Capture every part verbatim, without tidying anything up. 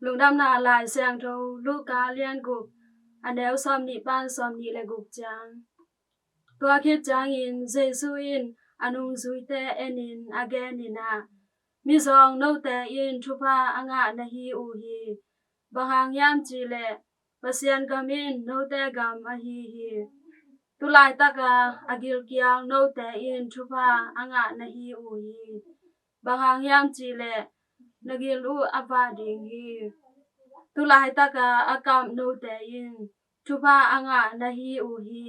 Lungdamna Lai Siangtho Luka lian guk, a neu sawmnih pan sawmnih le guk ciang. Tua khit ciangin Jesu in a nungzuite enin a genin ah, mizawng note in thupha a ngah na hi uh hi. Bang hang hiam cih leh Pasian gam in note gam ahi hi. Tulaitaka a gilkial note in thupha a ngah na hi uh hi. Bang hang hiam cih leh na gil uh a vah ding hi. Tulaitaka a kap note in thupha a ngah na hi uh hi.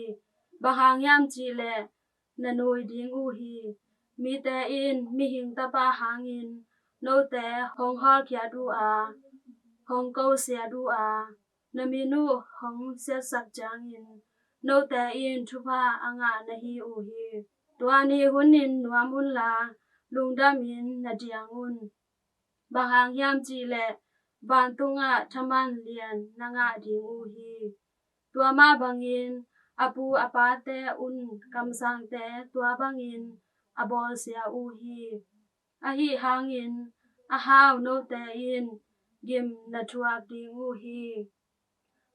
Bang hang hiam cih leh na nui ding uh hi. Mite in Mihing Tapa hangin note hong hawlkhiat uh a, hong kosiat uh a, na min uh hong siatsak ciangin note in thupha a ngah na hi uh hi. Tua ni hunin nuam unla, lungdamin na diang un. Bang hang hiam cih leh vantungah thaman lian na ngah ding uh hi. Tua mah bangin a pu a pate un kamsangte tua bangin a bawlsia uh hi. Ahi hangin a hau note in gim na thuak ding uh hi.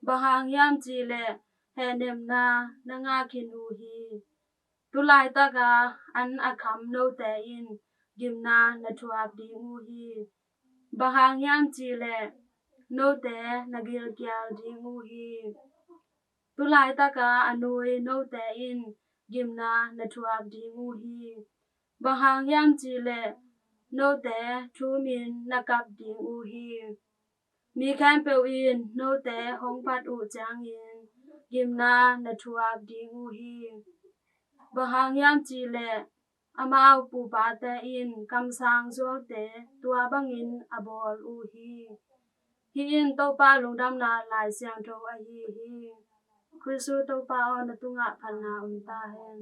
Bang hang hiam cih leh hehnemna na ngah khin uh hi. Tulaitaka an a kham note in gimna na thuak ding uh hi. Bang hang hiam cih leh note na gilkial ding uh hi. Tulaitaka a nui note in gimna na thuak ding uh hi. Bang hang hiam cih leh note thumin na kap ding uh hi. Mi khempeuh in note hong phat uh ciangin gimna na thuak ding uh hi. Bang hang hiam cih leh amau pupate in kamsang zuaute tua bangin a bawl uh hi. Hih in Topa Lungdamna Lai Siangtho ahi hi. Khristu Topa aw, na tungah phatna om ta hen.